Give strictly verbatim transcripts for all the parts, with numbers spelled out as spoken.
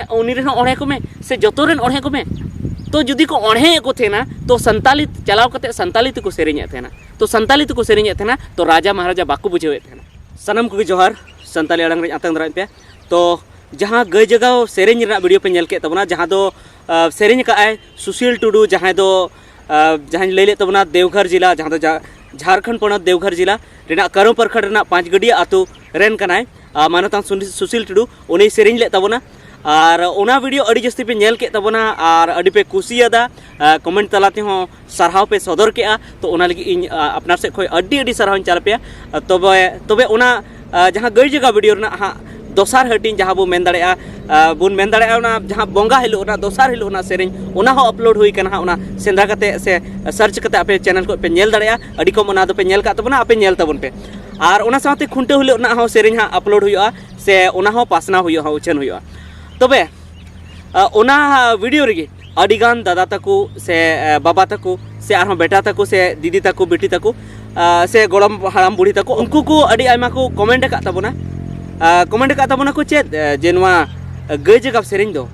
ᱩᱱᱤ ᱨᱮᱱ ᱦᱚᱸ ᱚᱬᱦᱮ ᱠᱚᱢᱮ, ᱥᱮ ᱡᱚᱛᱚ ᱨᱮᱱ ᱚᱬᱦᱮ ᱠᱚᱢᱮ᱾ ᱛᱚ ᱡᱩᱫᱤ ᱠᱚ ᱚᱬᱦᱮᱭᱮᱫ ᱠᱚ ᱛᱟᱦᱮᱱᱟ, ᱛᱚ ᱥᱟᱱᱛᱟᱞᱤ ᱪᱟᱞᱟᱣ ᱠᱟᱛᱮ ᱥᱟᱱᱛᱟᱞᱤ ᱛᱮᱠᱚ ᱥᱮᱨᱮᱧᱮᱫ ᱛᱟᱦᱮᱱᱟ᱾ ᱛᱚ ᱥᱟᱱᱛᱟᱞᱤ ᱛᱮᱠᱚ ᱥᱮᱨᱮᱧᱮᱫ ᱛᱟᱦᱮᱱᱟ, ᱛᱚ ᱨᱟᱡᱟ ᱢᱟᱦᱟᱨᱟᱡᱟ ᱵᱟᱠᱚ ᱵᱩᱡᱷᱟᱹᱣᱮᱫ ᱛᱟᱦᱮᱱᱟ᱾ ᱥᱟᱱᱟᱢ ᱠᱚᱜᱮ ᱡᱚᱦᱟᱨ, ᱥᱟᱱᱛᱟᱞᱤ ᱟᱲᱟᱝ ᱨᱮᱧ ᱟᱛᱟᱝ ᱫᱟᱨᱟᱢᱮᱫ ᱯᱮᱭᱟ᱾ ᱛᱚ ᱡᱟᱦᱟᱸ ᱜᱟᱹᱭ ᱡᱟᱜᱟᱣ ᱥᱮᱨᱮᱧ ᱨᱮᱱᱟᱜ ᱵᱷᱤᱰᱤᱭᱳ ᱯᱮ ᱧᱮᱞ ᱠᱮᱫ ᱛᱟᱵᱚᱱᱟ, ᱡᱟᱦᱟᱸ ᱫᱚ, ᱟ, ᱥᱮᱨᱮᱧ ᱟᱠᱟᱫ ᱟᱭ ᱥᱩᱥᱤᱞ ᱴᱩᱰᱩ, ᱡᱟᱦᱟᱸᱭ ᱫᱚ, ᱟ, ᱡᱟᱦᱟᱸᱧ ᱞᱟᱹᱭ ᱞᱮᱫ ᱛᱟᱵᱚᱱᱟ, ᱫᱮᱣᱜᱷᱚᱨ ᱡᱮᱞᱟ, ᱡᱟᱦᱟᱸ ᱫᱚ ᱡᱟ-, ᱡᱷᱟᱲᱠᱷᱚᱸᱰ ᱯᱚᱱᱚᱛ ᱫᱮᱣᱜᱷᱚᱨ ᱡᱮᱞᱟ ᱨᱮᱱᱟᱜ ᱠᱟᱨᱚ ᱯᱨᱚᱠᱷᱚᱸᱰ ᱨᱮᱱᱟᱜ ᱯᱟᱸᱪᱜᱟᱹᱰᱤᱭᱟᱹ ᱟᱹᱛᱩ ᱨᱮᱱ ᱠᱟᱱᱟᱭ, ᱟ, ᱢᱟᱱᱚᱛᱟᱱ ᱥᱩᱱᱤ-, ᱥᱩᱥᱤᱞ ᱴᱩᱰᱩ, ᱩᱱᱤᱭ ᱥᱮᱨᱮᱧ ᱞᱮᱫ ᱛᱟᱵᱚᱱᱟ᱾ ᱟᱨ ᱚᱱᱟ ᱵᱷᱤᱰᱤᱭᱳ ᱟᱹᱰᱤ ᱡᱟᱹᱥᱛᱤ ᱯᱮ ᱧᱮᱞ ᱠᱮᱫ ᱛᱟᱵᱚᱱᱟ ᱟᱨ ᱟᱹᱰᱤ ᱯᱮ ᱠᱩᱥᱤᱭᱟᱫᱟ, ᱟ, ᱠᱚᱢᱮᱱᱴ ᱛᱟᱞᱟ ᱛᱮᱦᱚᱸ ᱥᱟᱨᱦᱟᱣ ᱯᱮ ᱥᱚᱫᱚᱨ ᱠᱮᱜᱼᱟ᱾ ᱛᱚ ᱚᱱᱟ ᱞᱟᱹᱜᱤᱫ ᱤᱧ, ᱟ, ᱟᱯᱱᱟᱨ ᱥᱮᱫ ᱠᱷᱚᱱ ᱟᱹᱰᱤ ᱟᱹᱰᱤ ᱥᱟᱨᱦᱟᱣ ᱤᱧ ᱪᱟᱞ ᱟᱯᱮᱭᱟ᱾ ᱟ, ᱛᱚᱵᱮ, ᱛᱚᱵᱮ ᱚᱱᱟ, ᱟ, ᱡᱟᱦᱟᱸ ᱜᱟᱹᱭ ᱡᱟᱜᱟᱣ ᱵᱷᱤᱰᱤᱭᱳ ᱨᱮᱱᱟᱜ ᱦᱟᱸᱜ ᱫᱚᱥᱟᱨ ᱦᱟᱹᱴᱤᱧ, ᱡᱟᱦᱟᱸ ᱵᱚ ᱢᱮᱱ ᱫᱟᱲᱮᱭᱟᱜᱼᱟ, ᱟ, ᱵᱚᱱ ᱢᱮᱱ ᱫᱟᱲᱮᱭᱟᱜᱼᱟ, ᱚᱱᱟ ᱡᱟᱦᱟᱸ ᱵᱚᱸᱜᱟ ᱦᱤᱞᱳᱜ ᱨᱮᱱᱟᱜ ᱫᱚᱥᱟᱨ ᱦᱤᱞᱳᱜ ᱨᱮᱱᱟᱜ ᱥᱮᱨᱮᱧ, ᱚᱱᱟ ᱦᱚᱸ ᱟᱯᱞᱳᱰ ᱦᱩᱭ ᱠᱟᱱᱟ ᱦᱟᱸᱜ᱾ ᱚᱱᱟ ᱥᱮᱸᱫᱽᱨᱟ ᱠᱟᱛᱮ ᱥᱮ ᱥᱟᱨᱪ ᱠᱟᱛᱮ ᱟᱯᱮ ᱪᱮᱱᱮᱞ ᱠᱷᱚᱱ ᱯᱮ ᱧᱮᱞ ᱫᱟᱲᱮᱭᱟᱜᱼᱟ᱾ ᱟᱹᱰᱤ ᱠᱚᱢ ᱚᱱᱟ ᱫᱚᱯᱮ ᱧᱮᱞ ᱠᱟᱜ ᱛᱟᱵᱚᱱᱟ, ᱟᱯᱮ ᱧᱮᱞ ᱛᱟᱵᱚᱱ ᱯᱮ᱾ ᱟᱨ ᱚᱱᱟ ᱥᱟᱶᱛᱮ ᱠᱷᱩᱱᱴᱟᱹᱣ ᱦᱤᱞᱳᱜ ᱨᱮᱱᱟᱜ ᱦᱚᱸ ᱥᱮᱨᱮᱧ ᱦᱟᱸᱜ ᱟᱯᱞᱳᱰ ᱦᱩᱭᱩᱜᱼᱟ, ᱥᱮ ᱚᱱᱟ ᱦᱚᱸ ᱯᱟᱥᱱᱟᱣ ᱦᱩᱭᱩᱜᱼᱟ, ᱩᱪᱷᱟᱹᱱ ᱦᱩᱭᱩᱜᱼᱟ᱾ ᱛᱚᱵᱮ, ᱟ, ᱚᱱᱟ ᱵᱷᱤᱰᱤᱭᱳ ᱨᱮᱜᱮ ᱟᱹᱰᱤᱜᱟᱱ ᱫᱟᱫᱟ ᱛᱟᱠᱚ ᱥᱮ, ᱮ, ᱵᱟᱵᱟ ᱛᱟᱠᱚ ᱥᱮ ᱟᱨᱦᱚᱸ ᱵᱮᱴᱟ ᱛᱟᱠᱚ ᱥᱮ ᱫᱤᱫᱤ ᱛᱟᱠᱚ, ᱵᱤᱴᱤ ᱛᱟᱠᱚ, ᱟ, ᱥᱮ ᱜᱚᱲᱚᱢ ᱦᱟᱲᱟᱢ ᱵᱩᱲᱦᱤ ᱛᱟᱠᱚ, ᱩᱱᱠᱩ ᱠᱚ ᱟᱹᱰᱤ ᱟᱭᱢᱟ ᱠᱚ ᱠᱚᱢᱮᱱᱴ ᱟᱠᱟᱫ ᱛᱟᱵᱚᱱᱟ᱾ ᱟ, ᱠᱚᱢᱮᱱᱴ ᱟᱠᱟᱫ ᱛᱟᱵᱚᱱᱟ ᱠᱚ ᱪᱮᱫ, ᱮ, ᱡᱮ ᱱᱚᱣᱟ ᱜᱟᱹᱭ ᱡᱟᱜᱟᱣ ᱥᱮᱨᱮᱧ ᱫᱚ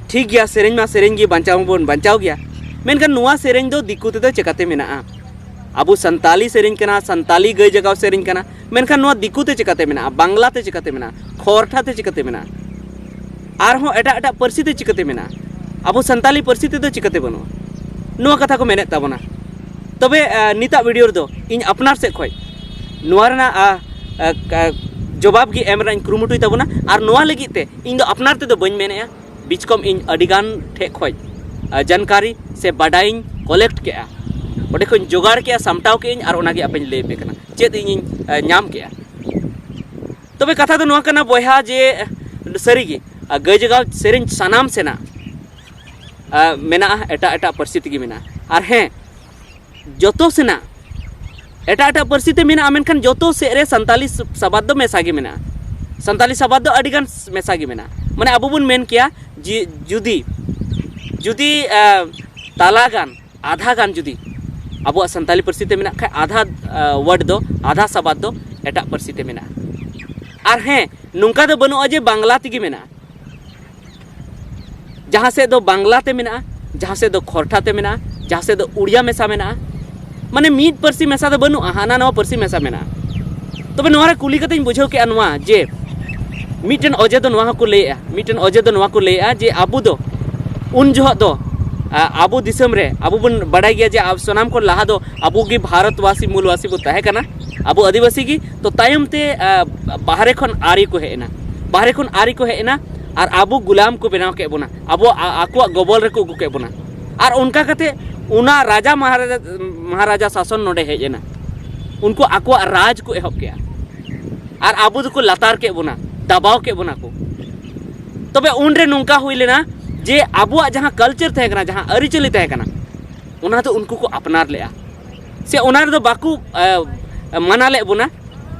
ᱴᱷᱤᱠ ᱜᱮᱭᱟ, ᱥᱮᱨᱮᱧ ᱢᱟ ᱥᱮᱨᱮᱧ ᱜᱮ, ᱵᱟᱧᱪᱟᱣ ᱢᱟᱵᱚᱱ ᱵᱟᱧᱪᱟᱣ ᱜᱮᱭᱟ, ᱢᱮᱱᱠᱷᱟᱱ ᱱᱚᱣᱟ ᱥᱮᱨᱮᱧ ᱫᱚ ᱫᱤᱠᱩ ᱛᱮᱫᱚ ᱪᱮᱠᱟᱛᱮ ᱢᱮᱱᱟᱜᱼᱟ? ᱟᱵᱚ ᱥᱟᱱᱛᱟᱞᱤ ᱥᱮᱨᱮᱧ ᱠᱟᱱᱟ, ᱥᱟᱱᱛᱟᱞᱤ ᱜᱟᱹᱭ ᱡᱟᱜᱟᱣ ᱥᱮᱨᱮᱧ ᱠᱟᱱᱟ, ᱢᱮᱱᱠᱷᱟᱱ ᱱᱚᱣᱟ ᱫᱤᱠᱩ ᱛᱮ ᱪᱮᱠᱟᱛᱮ ᱢᱮᱱᱟᱜᱼᱟ? ᱵᱟᱝᱞᱟ ᱛᱮ ᱪᱮᱠᱟᱛᱮ ᱢᱮᱱᱟᱜᱼᱟ? ᱠᱷᱚᱨᱴᱷᱟ ᱛᱮ ᱪᱮᱠᱟᱛᱮ ᱢᱮᱱᱟᱜᱼᱟ? ᱟᱨᱦᱚᱸ ᱮᱴᱟᱜ ᱮᱴᱟᱜ ᱯᱟᱹᱨᱥᱤ ᱛᱮ ᱪᱤᱠᱟᱹᱛᱮ ᱢᱮᱱᱟᱜᱼᱟ? ᱟᱵᱚ ᱥᱟᱱᱛᱟᱞᱤ ᱯᱟᱹᱨᱥᱤ ᱛᱮᱫᱚ ᱪᱤᱠᱟᱹᱛᱮ ᱵᱟᱹᱱᱩᱜᱼᱟ? ᱱᱚᱣᱟ ᱠᱟᱛᱷᱟ ᱠᱚ ᱢᱮᱱᱮᱫ ᱛᱟᱵᱚᱱᱟ᱾ ᱛᱚᱵᱮ, ᱟ, ᱱᱤᱛᱟᱜ ᱵᱷᱤᱰᱤᱭᱳ ᱨᱮᱫᱚ ᱤᱧ ᱟᱯᱱᱟᱨ ᱥᱮᱫ ᱠᱷᱚᱱ ᱱᱚᱣᱟ ᱨᱮᱱᱟᱜ, ᱟ, ᱟ, ᱠᱟ-, ᱡᱚᱵᱟᱵ ᱜᱮ ᱮᱢ ᱨᱮᱱᱟᱜ ᱤᱧ ᱠᱩᱨᱩᱢᱩᱴᱩᱭ ᱛᱟᱵᱚᱱᱟ᱾ ᱟᱨ ᱱᱚᱣᱟ ᱞᱟᱹᱜᱤᱫ ᱛᱮ ᱤᱧ ᱫᱚ ᱟᱯᱱᱟᱨ ᱛᱮᱫᱚ ᱵᱟᱹᱧ ᱢᱮᱱᱮᱫᱼᱟ, ᱵᱤᱪᱠᱚᱢ ᱤᱧ ᱟᱹᱰᱤᱜᱟᱱ ᱴᱷᱮᱡ ᱠᱷᱚᱱ, ᱟ, ᱡᱟᱱᱠᱟᱨᱤ ᱥᱮ ᱵᱟᱰᱟᱭᱤᱧ ᱠᱚᱞᱮᱠᱴ ᱠᱮᱜᱼᱟ, ᱚᱸᱰᱮ ᱠᱷᱚᱱ ᱡᱚᱜᱟᱲ ᱠᱮᱜᱼᱟ, ᱥᱟᱢᱴᱟᱣ ᱠᱮᱜᱼᱟᱹᱧ ᱟᱨ ᱚᱱᱟᱜᱮ ᱟᱯᱮᱧ ᱞᱟᱹᱭ ᱟᱯᱮ ᱠᱟᱱᱟ ᱪᱮᱫ ᱤᱧᱤᱧ, ᱟ, ᱧᱟᱢ ᱠᱮᱜᱼᱟ᱾ ᱛᱚᱵᱮ ᱠᱟᱛᱷᱟ ᱫᱚ ᱱᱚᱣᱟ ᱠᱟᱱᱟ ᱵᱚᱭᱦᱟ ᱡᱮ, ᱥᱟᱹᱨᱤᱜᱮ, ᱟ, ᱜᱟᱹᱭ ᱡᱟᱜᱟᱣ ᱥᱮᱨᱮᱧ ᱥᱟᱱᱟᱢ ᱥᱮᱱᱟᱜ, ᱟ, ᱢᱮᱱᱟᱜᱼᱟ, ᱮᱴᱟᱜ ᱮᱴᱟᱜ ᱯᱟᱹᱨᱥᱤ ᱛᱮᱜᱮ ᱢᱮᱱᱟᱜᱼᱟ᱾ ᱟᱨ ᱦᱮᱸ, ᱡᱚᱛᱚ ᱥᱮᱱᱟᱜ ᱮᱴᱟᱜ ᱮᱴᱟᱜ ᱯᱟᱹᱨᱥᱤ ᱛᱮ ᱢᱮᱱᱟᱜᱼᱟ, ᱢᱮᱱᱠᱷᱟᱱ ᱡᱚᱛᱚ ᱥᱮᱫ ᱨᱮ ᱥᱟᱱᱛᱟᱞᱤ ᱥᱟᱵᱟᱫ ᱫᱚ ᱢᱮᱥᱟ ᱜᱮ ᱢᱮᱱᱟᱜᱼᱟ᱾ ᱥᱟᱱᱛᱟᱞᱤ ᱥᱟᱵᱟᱫ ᱫᱚ ᱟᱹᱰᱤᱜᱟᱱ ᱢᱮᱥᱟ ᱜᱮ ᱢᱮᱱᱟᱜᱼᱟ᱾ ᱢᱟᱱᱮ ᱟᱵᱚ ᱵᱚᱱ ᱢᱮᱱ ᱠᱮᱭᱟ ᱡᱮ ᱡᱩᱫᱤ, ᱡᱩᱫᱤ, ᱟ, ᱛᱟᱞᱟ ᱜᱟᱱ, ᱟᱫᱷᱟ ᱜᱟᱱ ᱡᱩᱫᱤ ᱟᱵᱚᱣᱟᱜ ᱥᱟᱱᱛᱟᱞᱤ ᱯᱟᱹᱨᱥᱤ ᱛᱮ ᱢᱮᱱᱟᱜ ᱠᱷᱟᱡ, ᱟᱫᱷᱟ, ᱟ, ᱣᱟᱨᱰ ᱫᱚ, ᱟᱫᱷᱟ ᱥᱟᱵᱟᱫ ᱫᱚ ᱮᱴᱟᱜ ᱯᱟᱹᱨᱥᱤ ᱛᱮ ᱢᱮᱱᱟᱜᱼᱟ᱾ ᱟᱨ ᱦᱮᱸ, ᱱᱚᱝᱠᱟ ᱫᱚ ᱵᱟᱹᱱᱩᱜᱼᱟ ᱡᱮ ᱵᱟᱝᱞᱟ ᱛᱮᱜᱮ ᱢᱮᱱᱟᱜᱼᱟ᱾ ᱡᱟᱦᱟᱸ ᱥᱮᱫ ᱫᱚ ᱵᱟᱝᱞᱟ ᱛᱮ ᱢᱮᱱᱟᱜᱼᱟ, ᱡᱟᱦᱟᱸ ᱥᱮᱫ ᱫᱚ ᱠᱷᱚᱨᱴᱷᱟ ᱛᱮ ᱢᱮᱱᱟᱜᱼᱟ, ᱡᱟᱦᱟᱸ ᱥᱮᱫ ᱫᱚ ᱩᱲᱤᱭᱟ ᱢᱮᱥᱟ ᱢᱮᱱᱟᱜᱼᱟ᱾ ᱢᱟᱱᱮ ᱢᱤᱫ ᱯᱟᱹᱨᱥᱤ ᱢᱮᱥᱟ ᱫᱚ ᱵᱟᱹᱱᱩᱜᱼᱟ, ᱦᱟᱱᱟ ᱱᱟᱣᱟ ᱯᱟᱹᱨᱥᱤ ᱢᱮᱥᱟ ᱢᱮᱱᱟᱜᱼᱟ᱾ ᱛᱚᱵᱮ ᱱᱚᱣᱟ ᱨᱮ ᱠᱩᱞᱤ ᱠᱟᱛᱮᱧ ᱵᱩᱡᱷᱟᱹᱣ ᱠᱮᱜᱼᱟ ᱱᱚᱣᱟ ᱡᱮ ᱢᱤᱫᱴᱮᱱ ᱚᱡᱮ ᱫᱚ ᱱᱚᱣᱟ ᱦᱚᱸᱠᱚ ᱞᱟᱹᱭᱮᱜᱼᱟ, ᱢᱤᱫᱴᱮᱱ ᱚᱡᱮ ᱫᱚ ᱱᱚᱣᱟ ᱠᱚ ᱞᱟᱹᱭᱮᱜᱼᱟ ᱡᱮ ᱟᱵᱚ ᱫᱚ ᱩᱱ ᱡᱚᱦᱚᱜ ᱫᱚ, ᱟ, ᱟᱵᱚ ᱫᱤᱥᱚᱢ ᱨᱮ ᱟᱵᱚ ᱵᱚᱱ ᱵᱟᱰᱟᱭ ᱜᱮᱭᱟ ᱡᱮ ᱟᱵ-, ᱥᱟᱱᱟᱢ ᱠᱷᱚᱱ ᱞᱟᱦᱟ ᱫᱚ ᱟᱵᱚ ᱜᱮ ᱵᱷᱟᱨᱚᱛᱵᱟᱥᱤ ᱢᱩᱞᱵᱟᱥᱤ ᱵᱚ ᱛᱟᱦᱮᱸ ᱠᱟᱱᱟ, ᱟᱵᱚ ᱟᱹᱫᱤᱵᱟᱹᱥᱤ ᱜᱮ᱾ ᱛᱚ ᱛᱟᱭᱚᱢ ᱛᱮ, ᱟ, ᱵᱟᱦᱨᱮ ᱠᱷᱚᱱ ᱟᱨᱤ ᱠᱚ ᱦᱮᱡ ᱮᱱᱟ, ᱵᱟᱦᱨᱮ ᱠᱷᱚᱱ ᱟᱨᱤ ᱠᱚ ᱦᱮᱡ ᱮᱱᱟ ᱟᱨ ᱟᱵᱚ ᱜᱩᱞᱟᱢ ᱠᱚ ᱵᱮᱱᱟᱣ ᱠᱮᱫ ᱵᱚᱱᱟ, ᱟᱵᱚ ᱟ-, ᱟᱠᱚᱣᱟᱜ ᱜᱚᱵᱚᱞ ᱨᱮᱠᱚ ᱟᱹᱜᱩ ᱠᱮᱫ ᱵᱚᱱᱟ᱾ ᱟᱨ ᱚᱱᱠᱟ ᱠᱟᱛᱮ ᱚᱱᱟ ᱨᱟᱡᱟ ᱢᱚᱦᱟᱨᱟᱡᱟ, ᱢᱚᱦᱟᱨᱟᱡᱟ ᱥᱟᱥᱚᱱ ᱱᱚᱰᱮ ᱦᱮᱡ ᱮᱱᱟ᱾ ᱩᱱᱠᱩ ᱟᱠᱚᱣᱟᱜ ᱨᱟᱡᱽ ᱠᱚ ᱮᱦᱚᱵ ᱠᱮᱜᱼᱟ ᱟᱨ ᱟᱵᱚ ᱫᱚᱠᱚ ᱞᱟᱛᱟᱨ ᱠᱮᱫ ᱵᱚᱱᱟ, ᱫᱟᱵᱟᱣ ᱠᱮᱫ ᱵᱚᱱᱟ ᱠᱚ᱾ ᱛᱚᱵᱮ ᱩᱱᱨᱮ ᱱᱚᱝᱠᱟ ᱦᱩᱭ ᱞᱮᱱᱟ ᱡᱮ ᱟᱵᱚᱣᱟᱜ ᱡᱟᱦᱟᱸ culture ᱛᱟᱦᱮᱸ ᱠᱟᱱᱟ, ᱡᱟᱦᱟᱸ ᱟᱹᱨᱤᱪᱟᱹᱞᱤ ᱛᱟᱦᱮᱸ ᱠᱟᱱᱟ, ᱚᱱᱟ ᱫᱚ ᱩᱱᱠᱩ ᱠᱚ ᱟᱯᱱᱟᱨ ᱞᱮᱜᱼᱟ, ᱥᱮ ᱚᱱᱟ ᱨᱮᱫᱚ ᱵᱟᱠᱚ, ᱮ, ᱢᱟᱱᱟ ᱞᱮᱫ ᱵᱚᱱᱟ᱾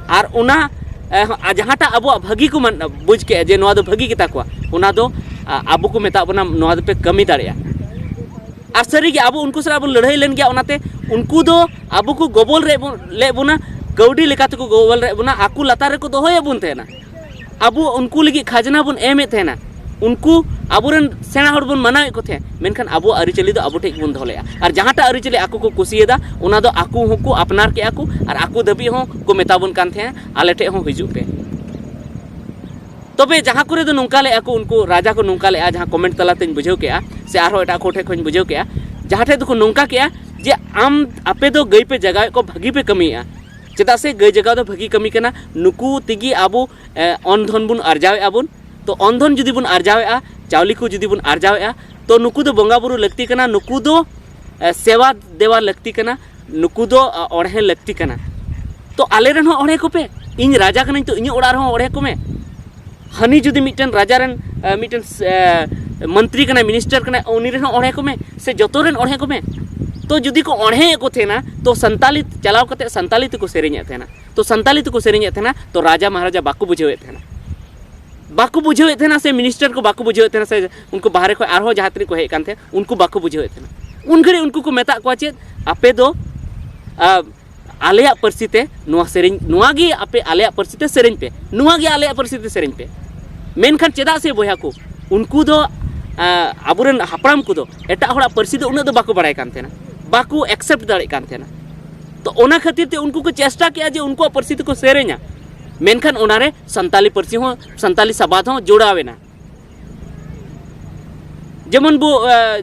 ᱟᱨ ᱚᱱᱟ, ᱮ, ᱡᱟᱦᱟᱸᱴᱟᱜ ᱟᱵᱚᱣᱟᱜ ᱵᱷᱟᱹᱜᱤ ᱠᱚ ᱢᱟᱱ-, ᱵᱩᱡᱽ ᱠᱮᱜᱼᱟ ᱡᱮ ᱱᱚᱣᱟ ᱫᱚ ᱵᱷᱟᱹᱜᱤ ᱜᱮᱛᱟ ᱠᱚᱣᱟ, ᱚᱱᱟ ᱫᱚ, ᱟ, ᱟᱵᱚ ᱠᱚ ᱢᱮᱛᱟᱜ ᱵᱚᱱᱟ, ᱱᱚᱣᱟ ᱫᱚᱯᱮ ᱠᱟᱹᱢᱤ ᱫᱟᱲᱮᱭᱟᱜᱼᱟ᱾ ᱟᱨ ᱥᱟᱹᱨᱤᱜᱮ ᱟᱵᱚ ᱩᱱᱠᱩ ᱥᱟᱞᱟᱜ ᱵᱚᱱ ᱞᱟᱹᱲᱦᱟᱹᱭ ᱞᱮᱱ ᱜᱮᱭᱟ, ᱚᱱᱟᱛᱮ ᱩᱱᱠᱩ ᱫᱚ ᱟᱵᱚ ᱠᱚ ᱜᱚᱵᱚᱞ ᱨᱮ ᱵᱚ-, ᱞᱮᱫ ᱵᱚᱱᱟ, ᱠᱟᱹᱣᱰᱤ ᱞᱮᱠᱟ ᱛᱮᱠᱚ ᱜᱚᱵᱚᱞ ᱨᱮᱫ ᱵᱚᱱᱟ, ᱟᱠᱚ ᱞᱟᱛᱟᱨ ᱨᱮᱠᱚ ᱫᱚᱦᱚᱭᱮᱫ ᱵᱚᱱ ᱛᱟᱦᱮᱱᱟ᱾ ᱟᱵᱚ ᱩᱱᱠᱩ ᱞᱟᱹᱜᱤᱫ ᱠᱷᱟᱡᱽᱱᱟ ᱵᱚᱱ ᱮᱢᱮᱫ ᱛᱟᱦᱮᱱᱟ, ᱩᱱᱠᱩ ᱟᱵᱚᱨᱮᱱ ᱥᱮᱬᱟ ᱦᱚᱲ ᱵᱚᱱ ᱢᱟᱱᱟᱣᱮᱫ ᱠᱚ ᱛᱟᱦᱮᱸᱫ, ᱢᱮᱱᱠᱷᱟᱱ ᱟᱵᱚᱣᱟᱜ ᱟᱹᱨᱤᱪᱟᱹᱞᱤ ᱫᱚ ᱟᱵᱚ ᱴᱷᱮᱱ ᱜᱮᱵᱚᱱ ᱫᱚᱦᱚ ᱞᱮᱫᱼᱟ᱾ ᱟᱨ ᱡᱟᱦᱟᱸᱴᱟᱜ ᱟᱹᱨᱤᱪᱟᱹᱞᱤ ᱟᱠᱚ ᱠᱚ ᱠᱩᱥᱤᱭᱟᱫᱟ, ᱚᱱᱟ ᱫᱚ ᱟᱠᱚ ᱦᱚᱸᱠᱚ ᱟᱯᱱᱟᱨ ᱠᱮᱜᱼᱟ ᱠᱚ ᱟᱨ ᱟᱠᱚ ᱫᱷᱟᱹᱵᱤᱡ ᱦᱚᱸ ᱠᱚ ᱢᱮᱛᱟ ᱵᱚᱱ ᱠᱟᱱ ᱛᱟᱦᱮᱸᱫ, "ᱟᱞᱮ ᱴᱷᱮᱱ ᱦᱚᱸ ᱦᱤᱡᱩᱜ ᱯᱮ᱾" ᱛᱚᱵᱮ ᱡᱟᱦᱟᱸ ᱠᱚᱨᱮ ᱫᱚ ᱱᱚᱝᱠᱟ ᱞᱮᱜᱼᱟ ᱠᱚ, ᱩᱱᱠᱩ ᱨᱟᱡᱟ ᱠᱚ ᱱᱚᱝᱠᱟ ᱞᱮᱜᱼᱟ, ᱡᱟᱦᱟᱸ comment ᱛᱟᱞᱟᱛᱮᱧ ᱵᱩᱡᱷᱟᱹᱣ ᱠᱮᱜᱼᱟ, ᱥᱮ ᱟᱨᱦᱚᱸ ᱮᱴᱟᱜ ᱠᱚ ᱴᱷᱮᱱ ᱠᱷᱚᱱ ᱵᱩᱡᱷᱟᱹᱣ ᱠᱮᱜᱼᱟ, ᱡᱟᱦᱟᱸ ᱴᱷᱮᱱ ᱫᱚᱠᱚ ᱱᱚᱝᱠᱟ ᱠᱮᱜᱼᱟ ᱡᱮ, "ᱟᱢ, ᱟᱯᱮ ᱫᱚ ᱜᱟᱹᱭ ᱯᱮ ᱡᱟᱜᱟᱣᱮᱫ ᱠᱚ, ᱵᱷᱟᱹᱜᱤ ᱯᱮ ᱠᱟᱹᱢᱤᱭᱮᱜᱼᱟ, ᱪᱮᱫᱟᱜ ᱥᱮ ᱜᱟᱹᱭ ᱡᱟᱜᱟᱣ ᱫᱚ ᱵᱷᱟᱹᱜᱤ ᱠᱟᱹᱢᱤ ᱠᱟᱱᱟ, ᱱᱩᱠᱩ ᱛᱮᱜᱮ ᱟᱵᱚ, ᱮ, ᱚᱱ ᱫᱷᱚᱱ ᱵᱚᱱ ᱟᱨᱡᱟᱣᱮᱜᱼᱟ ᱵᱚᱱ᱾ ᱛᱚ ᱚᱱ ᱫᱷᱚᱱ ᱡᱩᱫᱤ ᱵᱚᱱ ᱟᱨᱡᱟᱣᱮᱜᱼᱟ, ᱪᱟᱣᱞᱮ ᱠᱚ ᱡᱩᱫᱤ ᱵᱚᱱ ᱟᱨᱡᱟᱣᱮᱜᱼᱟ, ᱛᱚ ᱱᱩᱠᱩ ᱫᱚ ᱵᱚᱸᱜᱟ ᱵᱩᱨᱩ ᱞᱟᱹᱠᱛᱤ ᱠᱟᱱᱟ, ᱱᱩᱠᱩ ᱫᱚ, ᱮ, ᱥᱮᱵᱟ ᱫᱮᱣᱟ ᱞᱟᱹᱠᱛᱤ ᱠᱟᱱᱟ, ᱱᱩᱠᱩ ᱫᱚ, ᱟ, ᱚᱬᱦᱮ ᱞᱟᱹᱠᱛᱤ ᱠᱟᱱᱟ᱾ ᱛᱚ ᱟᱞᱮ ᱨᱮᱱ ᱦᱚᱸ ᱚᱬᱦᱮ ᱠᱚᱯᱮ, ᱤᱧ ᱨᱟᱡᱟ ᱠᱟᱹᱱᱟᱹᱧ, ᱛᱚ ᱤᱧᱟᱹᱜ ᱚᱲᱟᱜ ᱨᱮᱦᱚᱸ ᱚᱬᱦᱮ ᱠᱚᱢᱮ᱾" ᱦᱟᱹᱱᱤ ᱡᱩᱫᱤ ᱢᱤᱫᱴᱮᱱ ᱨᱟᱡᱟ ᱨᱮᱱ, ᱮ, ᱢᱤᱫᱴᱮᱱ, ᱮ, ᱢᱚᱱᱛᱨᱤ ᱠᱟᱱᱟᱭ, minister ᱠᱟᱱᱟᱭ, ᱩᱱᱤ ᱨᱮᱦᱚᱸ ᱚᱬᱦᱮ ᱠᱚᱢᱮ, ᱥᱮ ᱡᱚᱛᱚ ᱨᱮᱱ ᱚᱬᱦᱮ ᱠᱚᱢᱮ᱾ ᱛᱚ ᱡᱩᱫᱤ ᱠᱚ ᱚᱬᱦᱮᱭᱮᱫ ᱠᱚ ᱛᱟᱦᱮᱱᱟ, ᱛᱚ ᱥᱟᱱᱛᱟᱞᱤ ᱪᱟᱞᱟᱣ ᱠᱟᱛᱮ ᱥᱟᱱᱛᱟᱞᱤ ᱛᱮᱠᱚ ᱥᱮᱨᱮᱧᱮᱫ ᱛᱟᱦᱮᱱᱟ᱾ ᱛᱚ ᱥᱟᱱᱛᱟᱞᱤ ᱛᱮᱠᱚ ᱥᱮᱨᱮᱧᱮᱫ ᱛᱟᱦᱮᱱᱟ, ᱛᱚ ᱨᱟᱡᱟ ᱢᱚᱦᱟᱨᱟᱡᱟ ᱵᱟᱠᱚ ᱵᱩᱡᱷᱟᱹᱣᱮᱫ ᱛᱟᱦᱮᱱᱟ, ᱵᱟᱠᱚ ᱵᱩᱡᱷᱟᱹᱣᱮᱫ ᱛᱟᱦᱮᱱᱟ, ᱥᱮ minister ᱠᱚ ᱵᱟᱠᱚ ᱵᱩᱡᱷᱟᱹᱣᱮᱫ ᱛᱟᱦᱮᱱᱟ, ᱥᱮ ᱩᱱᱠᱩ ᱵᱟᱦᱨᱮ ᱠᱷᱚᱱ ᱟᱨᱦᱚᱸ ᱡᱟᱦᱟᱸ ᱛᱤᱱᱟᱹᱜ ᱠᱚ ᱦᱮᱡ ᱠᱟᱱ ᱛᱟᱦᱮᱸᱫ, ᱩᱱᱠᱩ ᱵᱟᱠᱚ ᱵᱩᱡᱷᱟᱹᱣᱮᱫ ᱛᱟᱦᱮᱱᱟ᱾ ᱩᱱ ᱜᱷᱟᱹᱲᱤᱡ ᱩᱱᱠᱩ ᱠᱚ ᱢᱮᱛᱟᱜ ᱠᱚᱣᱟ ᱪᱮᱫ, "ᱟᱯᱮ ᱫᱚ, ᱟ, ᱟᱞᱮᱭᱟᱜ ᱯᱟᱹᱨᱥᱤ ᱛᱮ ᱱᱚᱣᱟ ᱥᱮᱨᱮᱧ, ᱱᱚᱣᱟ ᱜᱮ ᱟᱯᱮ ᱟᱞᱮᱭᱟᱜ ᱯᱟᱹᱨᱥᱤ ᱛᱮ ᱥᱮᱨᱮᱧ ᱯᱮ, ᱱᱚᱣᱟ ᱜᱮ ᱟᱞᱮᱭᱟᱜ ᱯᱟᱹᱨᱥᱤ ᱛᱮ ᱥᱮᱨᱮᱧ ᱯᱮ᱾" ᱢᱮᱱᱠᱷᱟᱱ ᱪᱮᱫᱟᱜ ᱥᱮ ᱵᱚᱭᱦᱟ ᱠᱚ, ᱩᱱᱠᱩ ᱫᱚ ᱟᱵᱚᱨᱮᱱ ᱦᱟᱯᱲᱟᱢ ᱠᱚᱫᱚ ᱮᱴᱟᱜ ᱦᱚᱲᱟᱜ ᱯᱟᱹᱨᱥᱤ ᱫᱚ ᱩᱱᱟᱹᱜ ᱫᱚ ᱵᱟᱠᱚ ᱵᱟᱲᱟᱭ ᱠᱟᱱ ᱛᱟᱦᱮᱱᱟ, ᱵᱟᱠᱚ ᱮᱠᱥᱮᱯᱴ ᱫᱟᱲᱮᱭᱟᱜ ᱠᱟᱱ ᱛᱟᱦᱮᱱᱟ᱾ ᱛᱚ ᱚᱱᱟ ᱠᱷᱟᱹᱛᱤᱨ ᱛᱮ ᱩᱱᱠᱩ ᱠᱚ ᱪᱮᱥᱴᱟ ᱠᱮᱜᱼᱟ ᱡᱮ ᱩᱱᱠᱩᱣᱟᱜ ᱯᱟᱹᱨᱥᱤ ᱛᱮᱠᱚ ᱥᱮᱨᱮᱧᱟ, ᱢᱮᱱᱠᱷᱟᱱ ᱚᱱᱟᱨᱮ ᱥᱟᱱᱛᱟᱞᱤ ᱯᱟᱹᱨᱥᱤ ᱦᱚᱸ, ᱥᱟᱱᱛᱟᱞᱤ ᱥᱟᱵᱟᱫ ᱦᱚᱸ ᱡᱚᱲᱟᱣ ᱮᱱᱟ᱾ ᱡᱮᱢᱚᱱ ᱵᱚ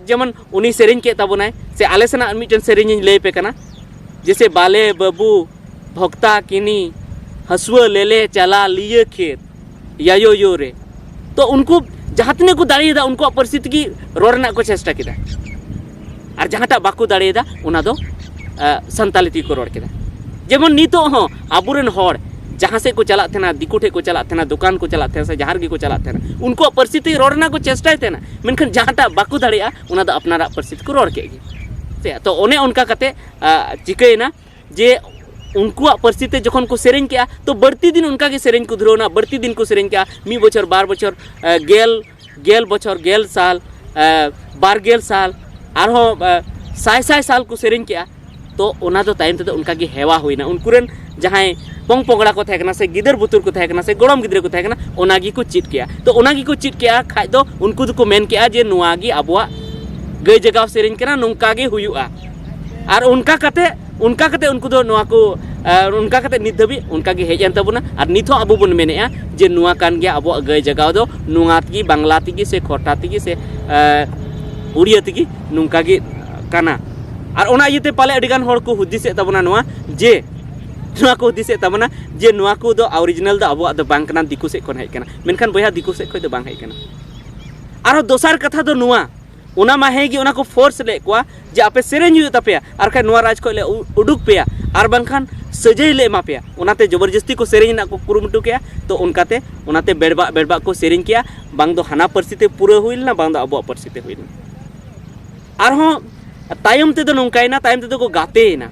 ᱡᱮᱢᱚᱱ ᱩᱱᱤ ᱥᱮᱨᱮᱧ ᱠᱮᱫ ᱛᱟᱵᱚᱱᱟᱭ, ᱥᱮ ᱟᱞᱮ ᱥᱮᱱᱟᱜ ᱢᱤᱫᱴᱮᱱ ᱥᱮᱨᱮᱧ ᱤᱧ ᱞᱟᱹᱭ ᱟᱯᱮ ᱠᱟᱱᱟ, ᱡᱮᱥᱮ ᱵᱟᱞᱮ ᱵᱟᱹᱵᱩ ᱵᱷᱚᱠᱛᱟ ᱠᱤᱱᱤ ᱦᱟᱹᱥᱩᱣᱟᱹ ᱞᱮᱞᱮ ᱪᱟᱞᱟ ᱞᱤᱭᱟᱹ ᱠᱷᱮᱛ ᱭᱟᱭᱳ ᱭᱳ ᱨᱮ᱾ ᱛᱚ ᱩᱱᱠᱩ ᱡᱟᱦᱟᱸ ᱛᱤᱱᱟᱹᱜ ᱠᱚ ᱫᱟᱲᱮᱭᱟᱫᱟ, ᱩᱱᱠᱩᱣᱟᱜ ᱯᱟᱹᱨᱥᱤ ᱛᱮᱜᱮ ᱨᱚᱲ ᱨᱮᱱᱟᱜ ᱠᱚ ᱪᱮᱥᱴᱟ ᱠᱮᱫᱟ, ᱟᱨ ᱡᱟᱦᱟᱸᱴᱟᱜ ᱵᱟᱠᱚ ᱫᱟᱲᱮᱭᱟᱫᱟ, ᱚᱱᱟ ᱫᱚ ᱥᱟᱱᱛᱟᱞᱤ ᱛᱮᱜᱮ ᱠᱚ ᱨᱚᱲ ᱠᱮᱫᱟ᱾ ᱡᱮᱢᱚᱱ ᱱᱤᱛᱚᱜ ᱦᱚᱸ ᱟᱵᱚᱨᱮᱱ ᱦᱚᱲ ᱡᱟᱦᱟᱸ ᱥᱮᱫ ᱠᱚ ᱪᱟᱞᱟᱜ ᱛᱟᱦᱮᱱᱟ, ᱫᱤᱠᱩ ᱴᱷᱮᱱ ᱠᱚ ᱪᱟᱞᱟᱜ ᱛᱟᱦᱮᱱᱟ, ᱫᱚᱠᱟᱱ ᱠᱚ ᱪᱟᱞᱟᱜ ᱛᱟᱦᱮᱱᱟ, ᱥᱮ ᱡᱟᱦᱟᱸ ᱨᱮᱜᱮ ᱠᱚ ᱪᱟᱞᱟᱜ ᱛᱟᱦᱮᱱᱟ, ᱩᱱᱠᱩᱣᱟᱜ ᱯᱟᱹᱨᱥᱤ ᱛᱮᱜᱮ ᱨᱚᱲ ᱨᱮᱱᱟᱜ ᱠᱚ ᱪᱮᱥᱴᱟᱭ ᱛᱟᱦᱮᱱᱟ, ᱢᱮᱱᱠᱷᱟᱱ ᱡᱟᱦᱟᱸᱴᱟᱜ ᱵᱟᱠᱚ ᱫᱟᱲᱮᱭᱟᱜᱼᱟ, ᱚᱱᱟ ᱫᱚ ᱟᱯᱱᱟᱨᱟᱜ ᱯᱟᱹᱨᱥᱤ ᱛᱮᱠᱚ ᱨᱚᱲ ᱠᱮᱫ ᱜᱮ᱾ ᱥᱮ ᱛᱚ ᱚᱱᱮ ᱚᱱᱠᱟ ᱠᱟᱛᱮ ᱪᱤᱠᱟᱹᱭᱮᱱᱟ ᱡᱮ ᱩᱱᱠᱩᱣᱟᱜ ᱯᱟᱹᱨᱥᱤ ᱛᱮ ᱡᱚᱠᱷᱚᱱ ᱠᱚ ᱥᱮᱨᱮᱧ ᱠᱮᱜᱼᱟ, ᱛᱚ ᱵᱟᱹᱲᱛᱤ ᱫᱤᱱ ᱚᱱᱠᱟ ᱜᱮ ᱥᱮᱨᱮᱧ ᱠᱚ ᱫᱷᱩᱨᱟᱹᱣ ᱮᱱᱟ, ᱵᱟᱹᱲᱛᱤ ᱫᱤᱱ ᱠᱚ ᱥᱮᱨᱮᱧ ᱠᱮᱜᱼᱟ, ᱢᱤᱫ ᱵᱚᱪᱷᱚᱨ, ᱵᱟᱨ ᱵᱚᱪᱷᱚᱨ, ᱜᱮᱞ ᱜᱮᱞ ᱵᱚᱪᱷᱚᱨ, ᱜᱮᱞ ᱥᱟᱞ, ᱵᱟᱨ ᱜᱮᱞ ᱥᱟᱞ, ᱟᱨᱦᱚᱸ ᱥᱟᱭ ᱥᱟᱭ ᱥᱟᱞ ᱠᱚ ᱥᱮᱨᱮᱧ ᱠᱮᱜᱼᱟ᱾ ᱛᱚ ᱚᱱᱟ ᱫᱚ ᱛᱟᱭᱚᱢ ᱛᱮᱫᱚ ᱚᱱᱠᱟ ᱜᱮ ᱦᱮᱣᱟ ᱦᱩᱭᱱᱟ᱾ ᱩᱱᱠᱩ ᱨᱮᱱ ᱡᱟᱦᱟᱸᱭ ᱯᱚᱝ ᱯᱚᱝᱲᱟ ᱠᱚ ᱛᱟᱦᱮᱸ ᱠᱟᱱᱟ, ᱥᱮ ᱜᱤᱫᱟᱹᱨ ᱵᱩᱛᱩᱨ ᱠᱚ ᱛᱟᱦᱮᱸ ᱠᱟᱱᱟ, ᱥᱮ ᱜᱚᱲᱚᱢ ᱜᱤᱫᱽᱨᱟᱹ ᱠᱚ ᱛᱟᱦᱮᱸ ᱠᱟᱱᱟ, ᱚᱱᱟ ᱜᱮᱠᱚ ᱪᱮᱫ ᱠᱮᱜᱼᱟ᱾ ᱛᱚ ᱚᱱᱟ ᱜᱮᱠᱚ ᱪᱮᱫ ᱠᱮᱜᱼᱟ ᱠᱷᱟᱡ ᱫᱚ ᱩᱱᱠᱩ ᱫᱚᱠᱚ ᱢᱮᱱ ᱠᱮᱜᱼᱟ ᱡᱮ ᱱᱚᱣᱟ ᱜᱮ ᱟᱵᱚᱣᱟᱜ ᱜᱟᱹᱭ ᱡᱟᱜᱟᱣ ᱥᱮᱨᱮᱧ ᱠᱟᱱᱟ, ᱱᱚᱝᱠᱟ ᱜᱮ ᱦᱩᱭᱩᱜᱼᱟ᱾ ᱟᱨ ᱚᱱᱠᱟ ᱠᱟᱛᱮ ᱚᱱᱠᱟ ᱠᱟᱛᱮ ᱩᱱᱠᱩ ᱫᱚ ᱱᱚᱣᱟ ᱠᱚ ᱚᱱᱠᱟ ᱠᱟᱛᱮ ᱱᱤᱛ ᱫᱷᱟᱹᱵᱤᱡ ᱚᱱᱠᱟ ᱜᱮ ᱦᱮᱡ ᱮᱱ ᱛᱟᱵᱚᱱᱟ᱾ ᱟᱨ ᱱᱤᱛ ᱦᱚᱸ ᱟᱵᱚ ᱵᱚᱱ ᱢᱮᱱᱮᱫᱼᱟ ᱡᱮ ᱱᱚᱣᱟ ᱠᱟᱱ ᱜᱮᱭᱟ ᱟᱵᱚᱣᱟᱜ ᱜᱟᱹᱭ ᱡᱟᱜᱟᱣ ᱫᱚ, ᱱᱚᱣᱟ ᱛᱮᱜᱮ, ᱵᱟᱝᱞᱟ ᱛᱮᱜᱮ ᱥᱮ ᱠᱷᱚᱨᱴᱟ ᱛᱮᱜᱮ ᱥᱮ ᱩᱲᱤᱭᱟ ᱛᱮᱜᱮ ᱱᱚᱝᱠᱟ ᱜᱮ ᱠᱟᱱᱟ᱾ ᱟᱨ ᱚᱱᱟ ᱤᱭᱟᱹᱛᱮ ᱯᱟᱞᱮ ᱟᱹᱰᱤ ᱜᱟᱱ ᱦᱚᱲ ᱠᱚ ᱦᱩᱫᱤᱥᱮᱫ ᱛᱟᱵᱚᱱᱟ ᱱᱚᱣᱟ ᱡᱮ ᱱᱚᱣᱟ ᱠᱚ ᱦᱩᱫᱤᱥᱮᱫ ᱛᱟᱵᱚᱱᱟ ᱡᱮ ᱱᱚᱣᱟ ᱠᱚᱫᱚ ᱚᱨᱤᱡᱤᱱᱟᱞ ᱫᱚ ᱟᱵᱚᱣᱟᱜ ᱫᱚ ᱵᱟᱝ ᱠᱟᱱᱟ, ᱫᱤᱠᱩ ᱥᱮᱫ ᱠᱷᱚᱱ ᱦᱮᱡ ᱠᱟᱱᱟ᱾ ᱢᱮᱱᱠᱷᱟᱱ ᱵᱚᱭᱦᱟ, ᱫᱤᱠᱩ ᱥᱮᱫ ᱠᱷᱚᱱ ᱫᱚ ᱵᱟᱝ ᱦᱮᱡ ᱠᱟᱱᱟ᱾ ᱟᱨᱦᱚᱸ ᱫᱚᱥᱟᱨ ᱠᱟᱛᱷᱟ ᱫᱚ ᱱᱚᱣᱟ, ᱚᱱᱟ ᱢᱟ ᱦᱮᱸ ᱜᱮ, ᱚᱱᱟ ᱠᱚ ᱯᱷᱳᱨᱥ ᱞᱮᱫ ᱠᱚᱣᱟ ᱡᱮ ᱟᱯᱮ ᱥᱮᱨᱮᱧ ᱦᱩᱭᱩᱜ ᱛᱟᱯᱮᱭᱟ, ᱟᱨ ᱠᱷᱟᱡ ᱱᱚᱣᱟ ᱨᱟᱡᱽ ᱠᱷᱚᱡ ᱞᱮ ᱩ- ᱩᱰᱩᱠ ᱯᱮᱭᱟ, ᱟᱨ ᱵᱟᱝᱠᱷᱟᱱ ᱥᱟᱹᱡᱟᱹᱭ ᱞᱮ ᱮᱢᱟ ᱯᱮᱭᱟ᱾ ᱚᱱᱟᱛᱮ ᱡᱚᱵᱚᱨᱡᱚᱥᱛᱤ ᱠᱚ ᱥᱮᱨᱮᱧ ᱨᱮᱱᱟᱜ ᱠᱚ ᱠᱩᱨᱩᱢᱩᱴᱩ ᱠᱮᱜᱼᱟ᱾ ᱛᱚ ᱚᱱᱠᱟᱛᱮ ᱚᱱᱟᱛᱮ ᱵᱮᱲᱵᱟᱜ ᱵᱮᱲᱵᱟᱜ ᱠᱚ ᱥᱮᱨᱮᱧ ᱠᱮᱜᱼᱟ, ᱵᱟᱝ ᱫᱚ ᱦᱟᱱᱟ ᱯᱟᱹᱨᱥᱤ ᱛᱮ ᱯᱩᱨᱟᱹ ᱦᱩᱭ ᱞᱮᱱᱟ, ᱵᱟᱝ ᱫᱚ ᱟᱵᱚᱣᱟᱜ ᱯᱟᱹᱨᱥᱤ ᱛᱮ ᱦᱩᱭ ᱞᱮᱱᱟ᱾ ᱟᱨᱦᱚᱸ ᱛᱟᱭᱚᱢ ᱛᱮᱫᱚ ᱱᱚᱝᱠᱟᱭᱮᱱᱟ, ᱛᱟᱭᱚᱢ ᱛᱮᱫᱚ ᱠᱚ ᱜᱟᱛᱮᱭᱮᱱᱟ,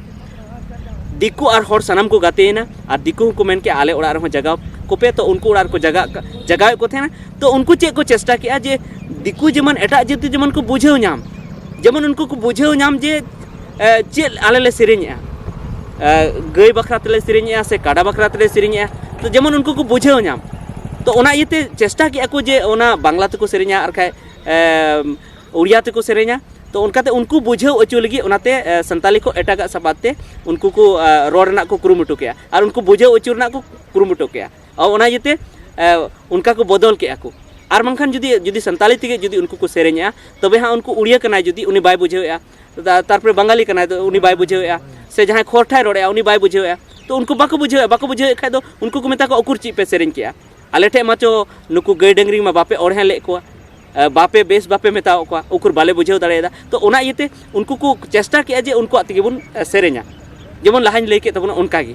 ᱫᱤᱠᱩ ᱟᱨ ᱦᱚᱲ ᱥᱟᱱᱟᱢ ᱠᱚ ᱜᱟᱛᱮᱭᱮᱱᱟ᱾ ᱟᱨ ᱫᱤᱠᱩ ᱦᱚᱸᱠᱚ ᱢᱮᱱ ᱠᱮᱜᱼᱟ, "ᱟᱞᱮ ᱚᱲᱟᱜ ᱨᱮᱦᱚᱸ ᱡᱟᱜᱟᱣ ᱠᱚᱯᱮ", ᱛᱚ ᱩᱱᱠᱩ ᱚᱲᱟᱜ ᱨᱮᱠᱚ ᱡᱟᱜᱟᱣ ᱡᱟᱜᱟᱣᱮᱫ ᱠᱚ ᱛᱟᱦᱮᱱᱟ᱾ ᱛᱚ ᱩᱱᱠᱩ ᱪᱮᱫ ᱠᱚ ᱪᱮᱥᱴᱟ ᱠᱮᱜᱼᱟ ᱡᱮ ᱫᱤᱠᱩ ᱡᱮᱢᱚᱱ ᱮᱴᱟᱜ ᱡᱟᱹᱛᱤ ᱡᱮᱢᱚᱱ ᱠᱚ ᱵᱩᱡᱷᱟᱹᱣ ᱧᱟᱢ, ᱡᱮᱢᱚᱱ ᱩᱱᱠᱩ ᱠᱚ ᱵᱩᱡᱷᱟᱹᱣ ᱧᱟᱢ ᱡᱮ ᱮ, ᱪᱮᱫ ᱟᱞᱮ ᱞᱮ ᱥᱮᱨᱮᱧᱮᱜᱼᱟ, ᱮ, ᱜᱟᱹᱭ ᱵᱟᱠᱷᱨᱟ ᱛᱮᱞᱮ ᱥᱮᱨᱮᱧᱮᱜᱼᱟ ᱥᱮ ᱠᱟᱰᱟ ᱵᱟᱠᱷᱨᱟ ᱛᱮᱞᱮ ᱥᱮᱨᱮᱧᱮᱜᱼᱟ, ᱛᱚ ᱡᱮᱢᱚᱱ ᱩᱱᱠᱩ ᱠᱚ ᱵᱩᱡᱷᱟᱹᱣ ᱧᱟᱢ᱾ ᱛᱚ ᱚᱱᱟ ᱤᱭᱟᱹᱛᱮ ᱪᱮᱥᱴᱟ ᱠᱮᱜᱼᱟ ᱠᱚ ᱡᱮ ᱚᱱᱟ ᱵᱟᱝᱞᱟ ᱛᱮᱠᱚ ᱥᱮᱨᱮᱧᱟ, ᱟᱨ ᱠᱷᱟᱡ ᱮᱢ, ᱩᱲᱤᱭᱟ ᱛᱮᱠᱚ ᱥᱮᱨᱮᱧᱟ᱾ ᱛᱚ ᱚᱱᱠᱟᱛᱮ ᱩᱱᱠᱩ ᱵᱩᱡᱷᱟᱹᱣ ᱦᱚᱪᱚ ᱞᱟᱹᱜᱤᱫ ᱚᱱᱟᱛᱮ ᱮ, ᱥᱟᱱᱛᱟᱞᱤ ᱠᱚ ᱮᱴᱟᱜᱟᱜ ᱥᱟᱵᱟᱫ ᱛᱮ ᱩᱱᱠᱩ ᱠᱚ ᱮ, ᱨᱚᱲ ᱨᱮᱱᱟᱜ ᱠᱚ ᱠᱩᱨᱩᱢᱩᱴᱩ ᱠᱮᱜᱼᱟ ᱟᱨ ᱩᱱᱠᱩ ᱵᱩᱡᱷᱟᱹᱣ ᱦᱚᱪᱚ ᱨᱮᱱᱟᱜ ᱠᱚ ᱠᱩᱨᱩᱢᱩᱴᱩ ᱠᱮᱜᱼᱟ᱾ ᱟᱨ ᱚᱱᱟ ᱤᱭᱟᱹᱛᱮ ᱮ, ᱚᱱᱠᱟ ᱠᱚ ᱵᱚᱫᱚᱞ ᱠᱮᱜᱼᱟ ᱠᱚ᱾ ᱟᱨ ᱵᱟᱝᱠᱷᱟᱱ ᱡᱩᱫᱤ ᱡᱩᱫᱤ ᱥᱟᱱᱛᱟᱞᱤ ᱛᱮᱜᱮ ᱡᱩᱫᱤ ᱩᱱᱠᱩ ᱠᱚ ᱥᱮᱨᱮᱧᱮᱜᱼᱟ, ᱛᱚᱵᱮ ᱦᱟᱸᱜ ᱩᱱᱠᱩ ᱩᱲᱤᱭᱟᱹ ᱠᱟᱱᱟᱭ ᱡᱩᱫᱤ ᱩᱱᱤ ᱵᱟᱭ ᱵᱩᱡᱷᱟᱹᱣᱮᱜᱼᱟ, ᱛᱟ- ᱛᱟᱨᱯᱚᱨᱮ ᱵᱟᱝᱜᱟᱞᱤ ᱠᱟᱱᱟᱭ ᱛᱚ ᱩᱱᱤ ᱵᱟᱭ ᱵᱩᱡᱷᱟᱹᱣᱮᱜᱼᱟ, ᱥᱮ ᱡᱟᱦᱟᱸᱭ ᱠᱷᱚᱨᱴᱷᱟᱭ ᱨᱚᱲᱮᱜᱼᱟ ᱩᱱᱤ ᱵᱟᱭ ᱵᱩᱡᱷᱟᱹᱣᱮᱜᱼᱟ, ᱛᱚ ᱩᱱᱠᱩ ᱵᱟᱠᱚ ᱵᱩᱡᱷᱟᱹᱣᱮᱜᱼᱟ᱾ ᱵᱟᱠᱚ ᱵᱩᱡᱷᱟᱹᱣᱮᱫ ᱠᱷᱟᱡ ᱫᱚ ᱩᱱᱠᱩ ᱠᱚ ᱢᱮᱛᱟ ᱠᱚᱣᱟ, "ᱩᱠᱩᱨ ᱪᱮᱫ ᱯᱮ ᱥᱮᱨᱮᱧ ᱠᱮᱜᱼᱟ? ᱟᱞᱮ ᱴᱷᱮᱡ ᱢᱟᱪᱚ ᱱᱩᱠᱩ ᱜᱟᱹᱭ ᱰᱟᱹᱝᱨᱤ ᱢᱟ ᱵᱟᱯᱮ ᱚᱬᱦᱮ ᱞᱮᱫ ᱠᱚᱣᱟ, ᱮ, ᱵᱟᱯᱮ ᱵᱮᱥ ᱵᱟᱯᱮ ᱢᱮᱛᱟᱣᱟᱫ ᱠᱚᱣᱟ, ᱩᱠᱩᱨ ᱵᱟᱞᱮ ᱵᱩᱡᱷᱟᱹᱣ ᱫᱟᱲᱮᱭᱟᱫᱟ?" ᱛᱚ ᱚᱱᱟ ᱤᱭᱟᱹᱛᱮ ᱩᱱᱠᱩ ᱠᱚ ᱪᱮᱥᱴᱟ ᱠᱮᱜᱼᱟ ᱡᱮ ᱩᱱᱠᱩᱣᱟᱜ ᱛᱮᱜᱮ ᱵᱚᱱ ᱮ, ᱥᱮᱨᱮᱧᱟ᱾ ᱡᱮᱢᱚᱱ ᱞᱟᱦᱟᱧ ᱞᱟᱹᱭ ᱠᱮᱫ ᱛᱟᱵᱚᱱᱟ ᱚᱱᱠᱟ ᱜᱮ᱾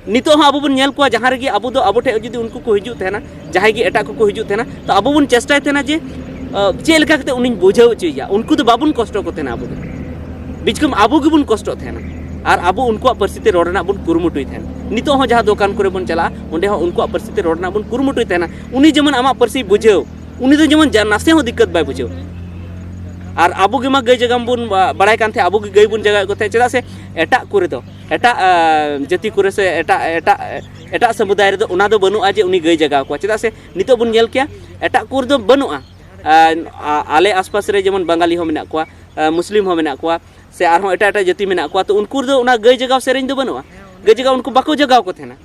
ᱱᱤᱛᱚᱜ ᱦᱚᱸ ᱟᱵᱚ ᱵᱚᱱ ᱧᱮᱞ ᱠᱚᱣᱟ, ᱡᱟᱦᱟᱸ ᱨᱮᱜᱮ ᱟᱵᱚ ᱫᱚ, ᱟᱵᱚ ᱴᱷᱮᱱ ᱡᱩᱫᱤ ᱩᱱᱠᱩ ᱠᱚ ᱦᱤᱡᱩᱜ ᱛᱟᱦᱮᱱᱟ, ᱡᱟᱦᱟᱸᱭ ᱜᱮ ᱮᱴᱟᱜ ᱠᱚᱠᱚ ᱦᱤᱡᱩᱜ ᱛᱟᱦᱮᱱᱟ, ᱛᱚ ᱟᱵᱚ ᱵᱚᱱ ᱪᱮᱥᱴᱟᱭ ᱛᱟᱦᱮᱱᱟ ᱡᱮ ᱟᱸ, ᱪᱮᱫ ᱞᱮᱠᱟ ᱠᱟᱛᱮ ᱩᱱᱤᱧ ᱵᱩᱡᱷᱟᱹᱣ ᱦᱚᱪᱚᱭᱮᱭᱟ᱾ ᱩᱱᱠᱩ ᱫᱚ ᱵᱟᱵᱚᱱ ᱠᱚᱥᱴᱚ ᱠᱚ ᱛᱟᱦᱮᱱᱟ, ᱟᱵᱚ ᱫᱚ ᱵᱤᱪᱠᱚᱢ ᱟᱵᱚ ᱜᱮᱵᱚᱱ ᱠᱚᱥᱴᱚᱜ ᱛᱟᱦᱮᱱᱟ᱾ ᱟᱨ ᱟᱵᱚ ᱩᱱᱠᱩᱣᱟᱜ ᱯᱟᱹᱨᱥᱤ ᱛᱮ ᱨᱚᱲ ᱨᱮᱱᱟᱜ ᱵᱚᱱ ᱠᱩᱨᱩᱢᱩᱴᱩᱭ ᱛᱟᱦᱮᱱᱟ᱾ ᱱᱤᱛᱚᱜ ᱦᱚᱸ ᱡᱟᱦᱟᱸ ᱫᱚᱠᱟᱱ ᱠᱚᱨᱮ ᱵᱚᱱ ᱪᱟᱞᱟᱜᱼᱟ, ᱚᱸᱰᱮ ᱦᱚᱸ ᱩᱱᱠᱩᱣᱟᱜ ᱯᱟᱹᱨᱥᱤ ᱛᱮ ᱨᱚᱲ ᱨᱮᱱᱟᱜ ᱵᱚᱱ ᱠᱩᱨᱩᱢᱩᱴᱩᱭ ᱛᱟᱦᱮᱱᱟ᱾ ᱩᱱᱤ ᱡᱮᱢᱚᱱ ᱟᱢᱟᱜ ᱯᱟᱹᱨᱥᱤ ᱵᱩᱡᱷᱟᱹᱣ, ᱩᱱᱤ ᱫᱚ ᱡᱮᱢᱚᱱ ᱡᱟ-, ᱱᱟᱥᱮ ᱦᱚᱸ ᱫᱤᱠᱠᱟᱹᱛ ᱵᱟᱭ ᱵᱩᱡᱷᱟᱹᱣ᱾ ᱟᱨ ᱟᱵᱚ ᱜᱮᱢᱟ ᱜᱟᱹᱭ ᱡᱟᱭᱜᱟ ᱵᱚᱱ ᱵᱟ-, ᱵᱟᱲᱟᱭ ᱠᱟᱱ ᱛᱟᱦᱮᱸᱫ, ᱟᱵᱚ ᱜᱮ ᱜᱟᱹᱭ ᱵᱚᱱ ᱡᱟᱜᱟᱣᱮᱫ ᱠᱚ ᱛᱟᱦᱮᱸᱫ᱾ ᱪᱮᱫᱟᱜ ᱥᱮ ᱮᱴᱟᱜ ᱠᱚᱨᱮ ᱫᱚ, ᱮᱴᱟᱜ ᱟᱸ, ᱡᱟᱹᱛᱤ ᱠᱚᱨᱮ ᱥᱮ ᱮᱴᱟᱜ ᱮᱴᱟᱜ ᱮᱴᱟᱜ ᱥᱟᱢᱩᱫᱟᱭ ᱨᱮᱫᱚ ᱚᱱᱟ ᱫᱚ ᱵᱟᱹᱱᱩᱜᱼᱟ ᱡᱮ ᱩᱱᱤ ᱜᱟᱹᱭ ᱡᱟᱜᱟᱣ ᱠᱚᱣᱟ᱾ ᱪᱮᱫᱟᱜ ᱥᱮ ᱱᱤᱛᱚᱜ ᱵᱚᱱ ᱧᱮᱞ ᱠᱮᱭᱟ, ᱮᱴᱟᱜ ᱠᱚᱨᱮ ᱫᱚ ᱵᱟᱹᱱᱩᱜᱼᱟ᱾ ᱟᱸ, ᱟ-, ᱟᱞᱮ ᱟᱥᱯᱟᱥ ᱨᱮ ᱡᱮᱢᱚᱱ ᱵᱟᱝᱜᱟᱞᱤ ᱦᱚᱸ ᱢᱮᱱᱟᱜ ᱠᱚᱣᱟ, ᱟᱸ, ᱢᱩᱥᱞᱤᱢ ᱦᱚᱸ ᱢᱮᱱᱟᱜ ᱠᱚᱣᱟ, ᱥᱮ ᱟᱨᱦᱚᱸ ᱮᱴᱟᱜ ᱮᱴᱟᱜ ᱡᱟᱹᱛᱤ ᱢᱮᱱᱟᱜ ᱠᱚᱣᱟ, ᱛᱚ ᱩᱱᱠᱩ ᱨᱮᱫᱚ ᱚᱱᱟ ᱜᱟᱹᱭ ᱡᱟᱜᱟᱣ ᱥᱮᱨᱮᱧ ᱫᱚ ᱵᱟᱹᱱᱩᱜᱼᱟ᱾ ᱜᱟᱹᱭ ᱡᱟᱜᱟᱣ ᱩᱱᱠᱩ ᱵᱟᱠᱚ ᱡᱟᱜᱟᱣ ᱠᱚ ᱛᱟᱦᱮᱱᱟ,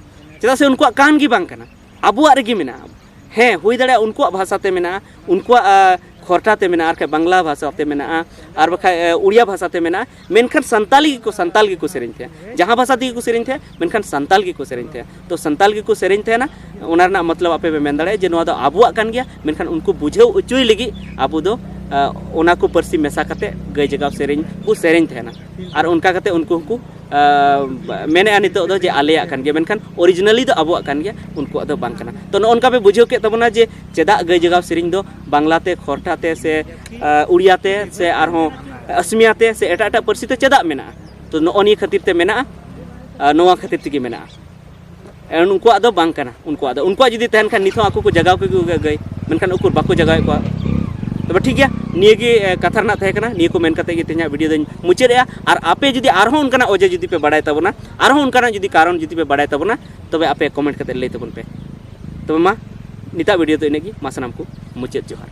ᱪᱮᱫᱟᱜ ᱥᱮ ᱩᱱᱠᱩᱣᱟᱜ ᱠᱟᱱ ᱜᱮ ᱵᱟᱝ ᱠᱟᱱᱟ᱾ ᱟᱵᱚᱣᱟᱜ ᱨᱮᱜᱮ ᱢᱮᱱᱟᱜᱼᱟ᱾ ᱦᱮᱸ, ᱦᱩᱭ ᱫᱟᱲᱮᱭᱟᱜᱼᱟ ᱩᱱᱠᱩᱣᱟᱜ ᱵᱷᱟᱥᱟ ᱛᱮ ᱢᱮᱱᱟᱜᱼᱟ, ᱩᱱᱠᱩᱣᱟᱜ, ᱟ, ᱠᱷᱚᱨᱴᱟ ᱛᱮ ᱢᱮᱱᱟᱜᱼᱟ, ᱟᱨ ᱵᱟᱠᱷᱟᱡ ᱵᱟᱝᱞᱟ ᱵᱷᱟᱥᱟ ᱛᱮ ᱢᱮᱱᱟᱜᱼᱟ, ᱟᱨ ᱵᱟᱠᱷᱟᱡ, ᱮ, ᱩᱲᱤᱭᱟ ᱵᱷᱟᱥᱟ ᱛᱮ ᱢᱮᱱᱟᱜᱼᱟ, ᱢᱮᱱᱠᱷᱟᱱ ᱥᱟᱱᱛᱟᱞᱤ ᱜᱮᱠᱚ, ᱥᱟᱱᱛᱟᱞ ᱜᱮᱠᱚ ᱥᱮᱨᱮᱧ ᱛᱟᱦᱮᱸᱫ᱾ ᱡᱟᱦᱟᱸ ᱵᱷᱟᱥᱟ ᱛᱮᱜᱮ ᱠᱚ ᱥᱮᱨᱮᱧ ᱛᱟᱦᱮᱸᱫ, ᱢᱮᱱᱠᱷᱟᱱ ᱥᱟᱱᱛᱟᱞ ᱜᱮᱠᱚ ᱥᱮᱨᱮᱧ ᱛᱟᱦᱮᱸᱫ᱾ ᱛᱚ ᱥᱟᱱᱛᱟᱞ ᱜᱮᱠᱚ ᱥᱮᱨᱮᱧ ᱛᱟᱦᱮᱱᱟ, ᱚᱱᱟ ᱨᱮᱱᱟᱜ ᱢᱚᱛᱞᱚᱵ ᱟᱯᱮ ᱯᱮ ᱢᱮᱱ ᱫᱟᱲᱮᱭᱟᱜᱼᱟ ᱡᱮ ᱱᱚᱣᱟ ᱫᱚ ᱟᱵᱚᱣᱟᱜ ᱠᱟᱱ ᱜᱮᱭᱟ, ᱢᱮᱱᱠᱷᱟᱱ ᱩᱱᱠᱩ ᱵᱩᱡᱷᱟᱹᱣ ᱦᱚᱪᱚᱭ ᱞᱟᱹᱜᱤᱫ ᱟᱵᱚ ᱫᱚ, ᱟ, ᱚᱱᱟ ᱠᱚ ᱯᱟᱹᱨᱥᱤ ᱢᱮᱥᱟ ᱠᱟᱛᱮ ᱜᱟᱹᱭ ᱡᱟᱜᱟᱣ ᱥᱮᱨᱮᱧ ᱠᱚ ᱥᱮᱨᱮᱧ ᱛᱟᱦᱮᱱᱟ᱾ ᱟᱨ ᱚᱱᱠᱟ ᱠᱟᱛᱮ ᱩᱱᱠᱩ ᱦᱚᱸᱠᱚ, ᱟ, ᱢᱮᱱᱮᱜᱼᱟ ᱱᱤᱛᱚᱜ ᱫᱚ ᱡᱮ ᱟᱞᱮᱭᱟᱜ ᱠᱟᱱ ᱜᱮᱭᱟ, ᱢᱮᱱᱠᱷᱟᱱ originally ᱫᱚ ᱟᱵᱚᱣᱟᱜ ᱠᱟᱱ ᱜᱮᱭᱟ, ᱩᱱᱠᱩᱣᱟᱜ ᱫᱚ ᱵᱟᱝ ᱠᱟᱱᱟ᱾ ᱛᱚ ᱱᱚᱜᱼᱚ ᱱᱚᱝᱠᱟ ᱯᱮ ᱵᱩᱡᱷᱟᱹᱣ ᱠᱮᱫ ᱛᱟᱵᱚᱱᱟ ᱡᱮ ᱪᱮᱫᱟᱜ ᱜᱟᱹᱭ ᱡᱟᱜᱟᱣ ᱥᱮᱨᱮᱧ ᱫᱚ ᱵᱟᱝᱞᱟ ᱛᱮ, ᱠᱷᱚᱨᱴᱟ ᱛᱮ, ᱥᱮ, ᱟ, ᱩᱲᱤᱭᱟ ᱛᱮ, ᱥᱮ ᱟᱨᱦᱚᱸ ᱟᱥᱢᱤᱭᱟ ᱛᱮ, ᱥᱮ ᱮᱴᱟᱜ ᱮᱴᱟᱜ ᱯᱟᱹᱨᱥᱤ ᱛᱮ ᱪᱮᱫᱟᱜ ᱢᱮᱱᱟᱜᱼᱟ? ᱛᱚ ᱱᱚᱜᱼᱚ ᱱᱤᱭᱟᱹ ᱠᱷᱟᱹᱛᱤᱨ ᱛᱮ ᱢᱮᱱᱟᱜᱼᱟ, ᱟ, ᱱᱚᱣᱟ ᱠᱷᱟᱹᱛᱤᱨ ᱛᱮᱜᱮ ᱢᱮᱱᱟᱜᱼᱟ᱾ ᱮ, ᱩᱱᱠᱩᱣᱟᱜ ᱫᱚ ᱵᱟᱝ ᱠᱟᱱᱟ, ᱩᱱᱠᱩᱣᱟᱜ ᱫᱚ, ᱩᱱᱠᱩᱣᱟᱜ ᱡᱩᱫᱤ ᱛᱟᱦᱮᱱ ᱠᱷᱟᱱ ᱱᱤᱛ ᱦᱚᱸ ᱟᱠᱚ ᱠᱚ ᱡᱟᱜᱟᱣ ᱠᱮ ᱜᱮᱭᱟ ᱜᱟᱹᱭ, ᱢᱮᱱᱠᱷᱟᱱ ᱩᱠᱩᱨ ᱵᱟᱠᱚ ᱡᱟᱜᱟᱣᱮᱫ ᱠᱚᱣᱟ᱾ ᱛᱚᱵᱮ ᱴᱷᱤᱠ ᱜᱮᱭᱟ, ᱱᱤᱭᱟᱹ ᱜᱮ, ᱮ, ᱠᱟᱛᱷᱟ ᱨᱮᱱᱟᱜ ᱛᱟᱦᱮᱸ ᱠᱟᱱᱟ᱾ ᱱᱤᱭᱟᱹ ᱠᱚ ᱢᱮᱱ ᱠᱟᱛᱮ ᱜᱮ ᱛᱮᱦᱮᱧᱟᱜ video ᱫᱚᱧ ᱢᱩᱪᱟᱹᱫᱮᱜᱼᱟ᱾ ᱟᱨ ᱟᱯᱮ ᱡᱩᱫᱤ ᱟᱨᱦᱚᱸ ᱚᱱᱠᱟᱱᱟᱜ ᱚᱡᱮ ᱡᱩᱫᱤ ᱯᱮ ᱵᱟᱲᱟᱭ ᱛᱟᱵᱚᱱᱟ, ᱟᱨᱦᱚᱸ ᱚᱱᱠᱟᱱᱟᱜ ᱡᱩᱫᱤ ᱠᱟᱨᱚᱱ ᱡᱩᱫᱤ ᱯᱮ ᱵᱟᱲᱟᱭ ᱛᱟᱵᱚᱱᱟ, ᱛᱚᱵᱮ ᱟᱯᱮ comment ᱠᱟᱛᱮ ᱞᱟᱹᱭ ᱛᱟᱵᱚᱱ ᱯᱮ᱾ ᱛᱚᱵᱮ ᱢᱟ, ᱱᱤᱛᱟᱜ video ᱫᱚ ᱤᱱᱟᱹᱜ ᱜᱮ᱾ ᱢᱟ ᱥᱟᱱᱟᱢ ᱠᱚ ᱢᱩᱪᱟᱹᱫ ᱡᱚᱦᱟᱨ᱾